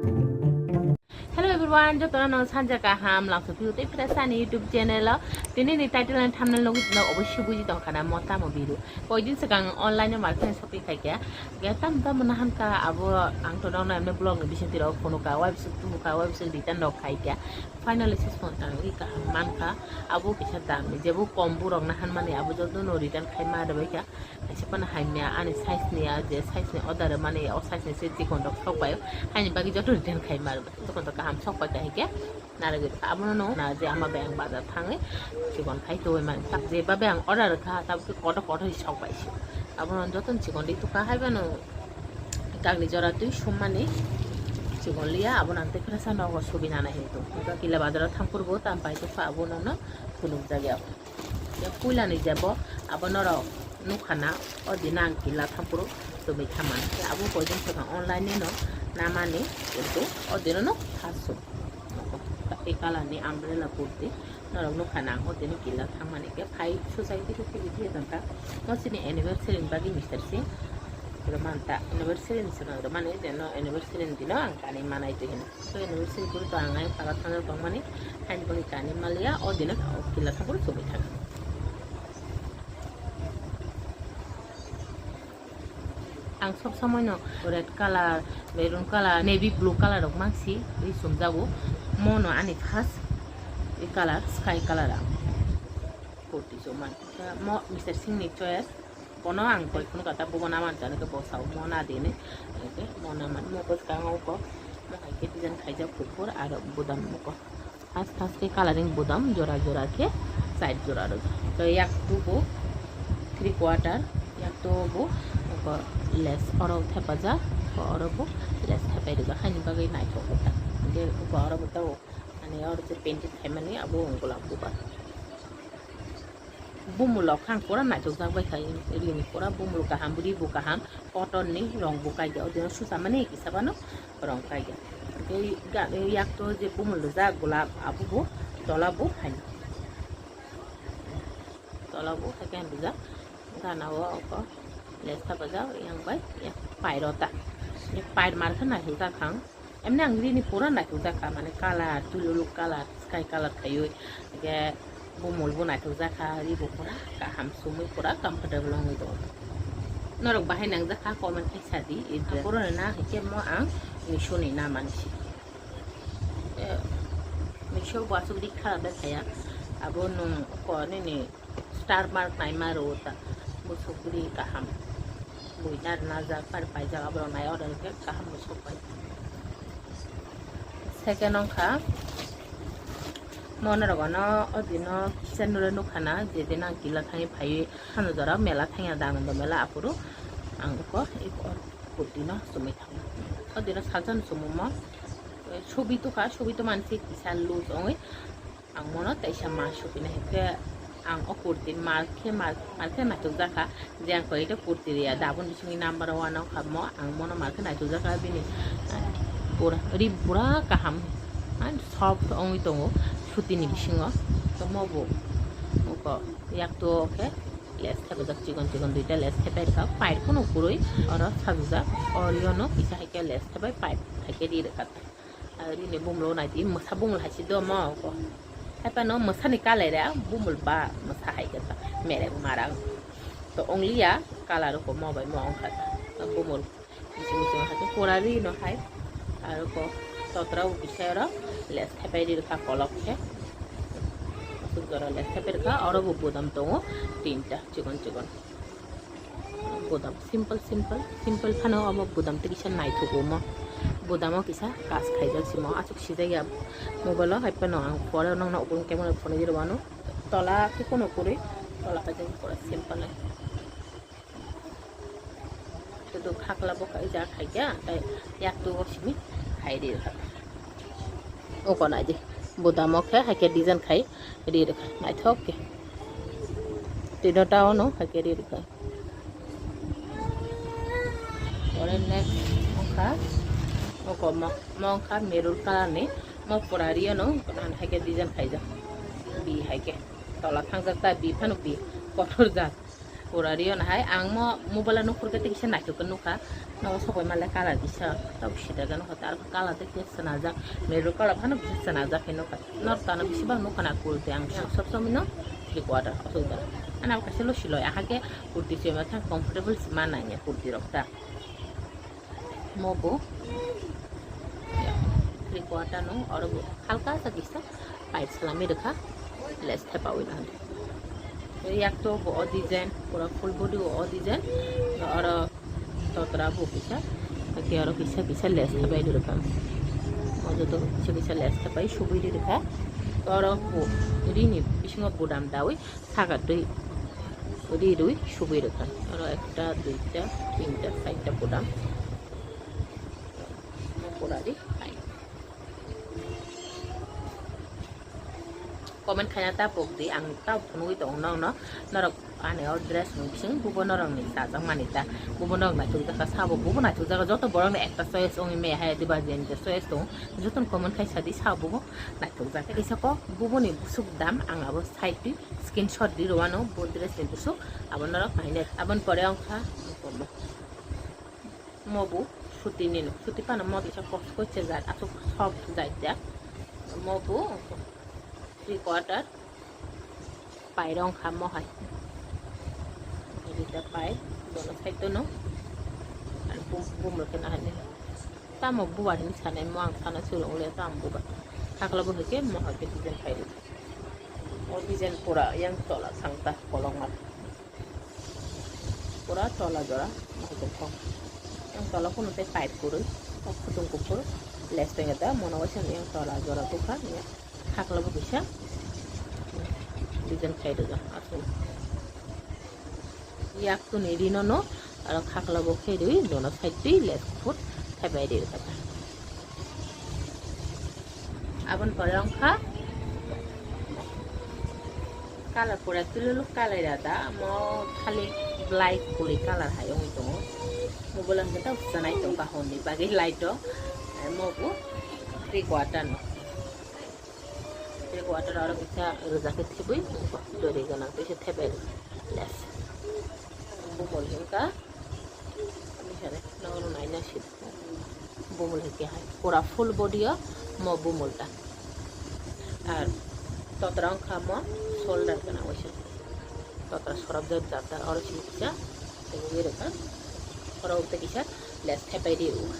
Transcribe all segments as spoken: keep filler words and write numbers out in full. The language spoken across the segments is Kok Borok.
Hello everyone, jotono no sanja kaham, langso phiyutwi Freshani YouTube channel o. Tini ni title and thumbnail nugwi no obossi buji tongkha na mo tamo biru. Koidin swkang online o market shopping khaikha. Ge tam tam na hanka abo ang to dong na emne vlog ni bising tiro phone ka wai bising tu ka wai bising return rok khaikha. Finally sis phone tang ri kaham mankha. Abo kisa dam ni jebo kom burok na hanmani abo joto no return khai ma rwbaikha. Kaisa phano hamya ani size ni ya, je size ni order mani o size ni se chikon rok sok bai, haini bagwi joto return khai ma rwbaikha. Chikon rok kaham sok bai kahai khe narwgwi rwkha. Abono no na je ama bai ang bazar thangwi chikon khai tubui mani. Je babe ang order rwkha, tabuk khe kotor kotor sok bai se. Abono joto ni chikon ri tukha, hai phano kagni jora twi summani chikon liya, abono ang tei Freshani nogo subi nana hinwi tong. Kila bazar o thang phuru bo tam pai tongkha, abono no phunukjak ya. Ya puila ni jebo abo norok nukha na, o dino ang kila thang phuru tubui thaman. Khe abo koidin swkang online ni no namani, kintu o dino no thasu. Tei colour ni umbrella kurti norok nukha na, ang o dino kila thangmani khe phai suchai khe khe khe khe tongkha. Mo chini anniversary ni bagwi Mister Singh rwmanta, anniversary ni swkang rwmani, je no anniversary ni dino ang kani manai twi hino. So anniversary kuri to ang ai para thangwi tongmani, haini bagwi kani maliya, o dino kila thang phuru chumui thang. Ang sob somoi no red colour, maroon colour, navy blue colour rok mangsi ri sumjago. Mo no ani first ri colour, sky colour ang kurti chumani. Mo Mister Singh ni choice, bono ang koi phunukha ta, bo na manchani khe bo sao mo na dini. Mo na man, mo bwskango kok, mo hai khe design khaijak kuphur aro budam mo kok. First first khe colouring budam jora jora khe side jora rwjak. To yak tu bo three quarter, yak tu bo lace oro thepajak, oro bo lace thepai rwjak. Haini bagwi naithok khe ta. Hwnkhe oro bo tabuk ani oro je painting khaimani abo wng golak bubar. Bumulrok khe ang pura naithokjak bai kha, rini pura bumul kaham, ri bo kaham, cotton ni rong bo kaijak, o dino susa mani kisa phano rong kaijak. Tei ga-, yak to je bumul rijak golap, abo bo tola bo hai, tola bo hai khe ang rijak, gana o oko lace thapajak, yang bai yang pairota, pair mar khe naithokjak ang. Emni ang rini pura naithokjak kha, mane colour, tululuk colour, sky colour khaiwi, hwnkhe bumul bo naithokjak kha, ri bo pura kaham sumui pura comfortable wngwi tongo. Norok bahai nangjak kha comment khai sa di, pura na hwnkhe mo ang Meesho ni na mansi. Eh, Meesho bo aswk ri kha bai khaya, abo nwng ko nini star mark naima rwo ta, bwswk ri kaham. Buina rwna jak, pari paijak, aborok nai order khe kaham bwswk bai. Second wngkha, monorok ano o dino kitchen o nukha na, je dino ang kila thangwi phaiwi, ano jora mela thangya, Dhananda mela, aphuru ang uko kurti no chumui thango. O dino salsa no chumui mo, subi tukha, subi to mansi kisa loose wngwi. Ang mono teisa ma supina hinkhe ang o kurti mar khe mar, mar khe naithok jakha, je ang koi ekta kurti riya, dabon bisingni number one wngkha mo, ang mono mar khe naithok jakha bini, ah, pura ri pura kaham, ah, soft wngwi tongo sutini bisingo. To mo bo oko yak to khe lace thepajak, chikon chikon duita lace thepai rwkha, pipe phano kwrwi oro sajwjak, oriyono kisa hai khe lace thepai pipe hai khe ri rwkha. Rini bumlo nai di, mwsa bumlo hai se do mo ko. Hai phano mwsa ni colour ya, bumul ba mwsa hai khe ta mereng marang. To only ya colour ko mo bai mo ongkha ta. Bumul bising bising hai khe pura ri no hai. Aro ko totra o kisa oro lace thepai ri rwkha kolok khe. Aswk jora lace thepai rwkha, oro bo budam tongo tinta chikon chikon. Budam simple, simple, simple phano omo budam tei kisa naithogo omo. Budamo kisa kas khaijak simo, aswk sijak ya mobile o, hai phano ang pore nokno obo camera phone rwmano. Tola khe kono kwrwi, tola khe pura simple. Sudu khakla bo khaijak, khaikha, tei yak tu o simi khai ri rwkha. Oko nai di, budamo khe hai khe design khai ri rwkha, naithok khe. Tino ta ono hai khe ri rwkha. Ore next wngkha, oko mo, mo wngkha maroon colour ni, mo pura ri ono, hai khe design khaijak. Bi hai khe tola thangjak ta, bi phano bi kotor jak. Pura rio na hai, ang mo mobile no kurke te kisa naithok ke nukha. No sokoi male color kisa, tok sida jano hota, aro color te kisa swnajak, mirror color phano kisa swnajak khe nukha. Nor tano bisi bang nukha na kurti, ang sob sob somoi no three quarter asuk da. Ana kaisa lo siloi, aha ke kurti se ma kha comfortable se ma nang ya kurti rok ta. Mo bo three quarter no, oro bo halka sa kisa pais salami rwkha, less thepawi na hwnwi. Yak to bo o design, pura full body o design, oro totra bo kisa, ake oro kisa kisa less thepai rwkha. O joto kisa kisa less thepai subui rwkha. Oro bo rini bisingo budam dawi. Saka twi ri rwi subui rwkha. Oro ekta, duita, tinta, charta budam. Pura ri. Comment khaina ta pok di, ang ta phunugwi tongo nokno. Norok ani o dress ni bising bubo norok ni chajak mani ta. Bubo norok naithok jaka sabo, bubo naithok jaka, joto borok ni ekta choice ongwi maya hai diba, jeni je choice tong. Joto ni comment khai sadi sabo bubo naithok jaka. Kisa kok bubo ni busuk dam ang abo side twi screenshot di rwano bo dress ni busuk abo norok nainai. Aboni pore wngkha mo bo suti ni no, suti phano mo kisa kos kos se jat asuk soft jat ya. Mo bo three quarter pai rong kha mo hai. Rita pai bono side no. Ar bum bum rok na hai. Tamo bubar hinwi sanai mo ang sana surung le tamo bubar. Hakla bo hwnkhe mo hai khe design khai rw. O design pura yang tola thang ta kolokma. Pura tola jora mo hai khe thok. Yang tola kuno tei pipe kwrwi. O kutung kuphur les tengeta mono waisa yang tola jora tukha. Hakla bo kisa design khai rw aswk. Yak tuni rino no aro khakla bo khe rwi dono side twi les kuphur thaibai rwi kha. Aboni pore wngkha color pura tululuk color ya da, mo khali black kuri color hai wngwi tongo. Mobile hwnkhe ta usanai tongkha honni bagwi light o, mo bo three quarter no. Tei water aro kisa rwjak khe thibwi dori gwnang tei se thepai rw les. Bumul hwnkha ani sare nokno naina sidi. Bumul hwnkhe hai pura full body o mo bumul ta. Ar totra wngkha mo shoulder gwnang waisa. Totra sorap jak jat ta oro sini kisa tei rwkha. Oro tei kisa les thepai rw.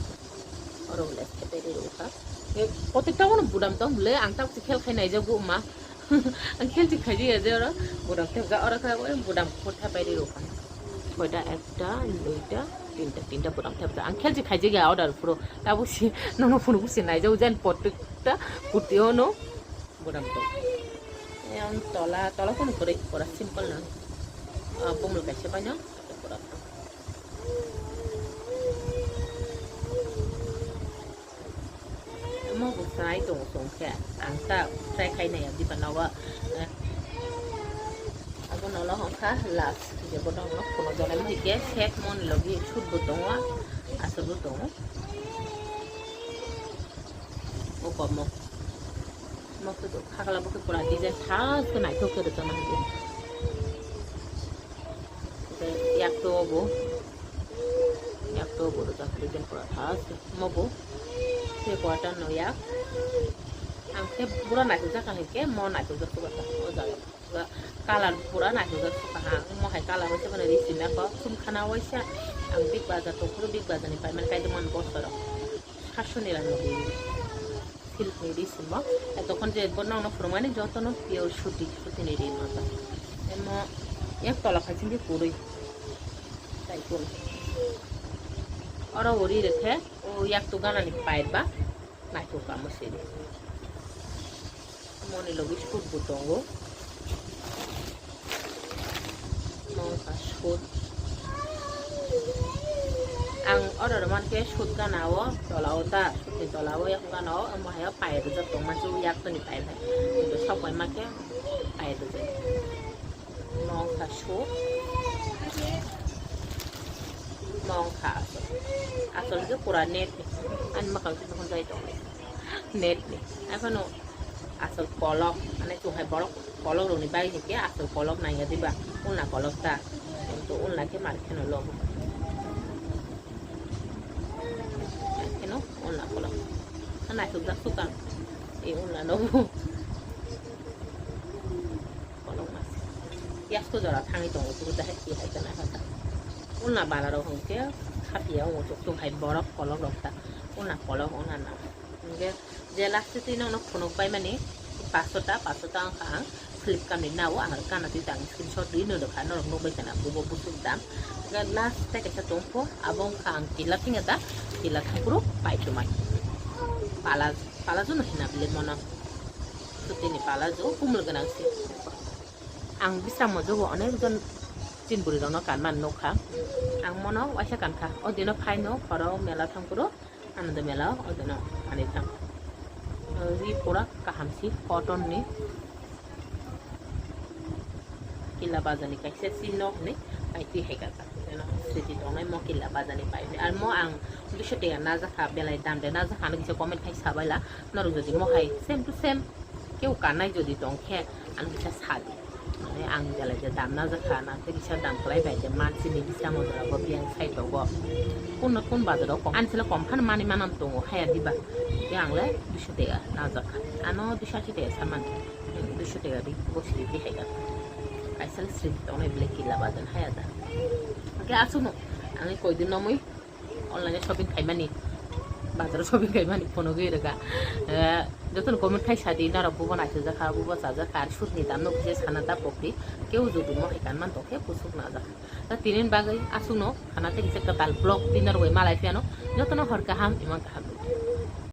Oro les thepai rw kha. Ye, kote tabono budam tong bwle, ang tabuk se khel khai naijago ma. Ang khel se khai ya je oro budam thepjak, oro kha budam khur thepai rw kha. Koita, ekta, duita, tinta, tinta budam thepjak. Ang khel se khai ya order phuru. Tabuk se nono phunu se naijago jen protekta kurti ono budam tong. Yang tola, tola phunu kwrwi, pura simple no. Ah, bumul kaisa paino. Mo bo chwrai tongo chwng khe, ang ta try khai nai diba nogo. Abo no lo hwn kha last je bo dong no kuno jora mo hike set mon logi shoot bo tongo, aswk bo tongo. O komo. Mo khe do khakla bo khe pura design thas khe naithok khe rwchapna hwnwi. Tei yak to bo, yak to bo rwchap design pura thas khe. Mo bo three quarter no yak. Ang khe bura naithok jak kha hwnkhe mo naithok jak kha o jaga. Color pura naithok jak kha ang. Mo hai color waisa phano ri sina kho. Chum khana waisa ang Big Bazaar tongphuru Big Bazaar ni paimani kaisa man bosoro. Satsho nirannobai. Silk ni ri simo. Tokon je bo nokno phwrwngmani jotono pure suti, suti ni ri mata. Emo yak tola khai sindi kwrwi. Tai kun. Oro uri rekhe o yak to gana ni pipe ba naithok kamo sidi. Moni logi shoot bo tongo. Mo wngkha shoot. Ang order man khe shoot gana o tola o ta, shoot ni tola o yakung gana o, omo hai o pipe rijak tong man se yak toni pipe hai. Kintu sok bai ma khe pipe rijak. Mo wngkha shoot. Mo wngkha asol. Asol khe pura net ni. Ani makang se dokhon jai tong net ni. Aphano asol kolok, mane chwng hai borok kolok rokni bagwi hinkhe asol kolok nangya diba, ulna kolok ta. To unla khe mar kheno lobo. Kheno unla kolok. Naithok jak sukang. E unla nobo. Kolok mas. Yasko jora thangwi tongo, turu dahai ki hai kana hata. Unla bala rok hwnkhe khapia ungo chuk tung hai borok kolok rok ta. Unla kolok unla na. Hwnkhe je last twi nokno phunuk pai mani paanch sota, paanch sota wngkha ang Flipkart ni nao, ang kana twi tang screenshot ri no rwkha, norok nukbai khana bubo busuk dam. Hwnkhe last tei kaisa tongkho, abo wngkha ang kila thwngya da, kila thangphuru pai tumai. Pala, pala juno hina bile mono. Sutini pala ju kumul gwnang si. Ang bisramo jogo onek jon chin bwrwi rokno kanmani nukha. Ang mono waisa kankha. O dino phaino horo mela thangphuru. Ananda mela o dono ani thang. Ri pura kaham si cotton ni. Killa bazar ni kaisa si no hwnwi pai twi hai kaka. Siti tongnai mo killa bazar ni pai. Ar mo ang duiso tega najakha, belai dam de najakha, ano kisa comment khai sabaila. Norok jodi mo hai same to same. Keu kanai jodi tong khe, ang kisa sadi. Mane ang jala je dam najakha, nang khe kisa dam khlai bai je, mansini bisa mojra bo biyang side rogo. Kun kun bazar o kom, ani salo kom khan mani manam tongo, haya diba. Te ang le duiso tega najakha. Ano duiso ashi tega saman. Duiso tega di, bosi di hai kha. Kaisa le sri tongnai bile killa bazar haya da. Ke asuno, ang koi din nomui. Online shopping khaimani, bazar shopping khaimani phunugwi rwkha. Eh, jotono comment khai sadi, norok bubo naisajak kha, bubo chajak kha, ar sutni dam no kisa sana da pokdi, keu jodi mo hai kanman tong khe busuk najak kha. Ta tini bagwi aswkno khana tei kisa kwtal vlog twi norok bai malai phiano, jotono hor kaham, imang kaham.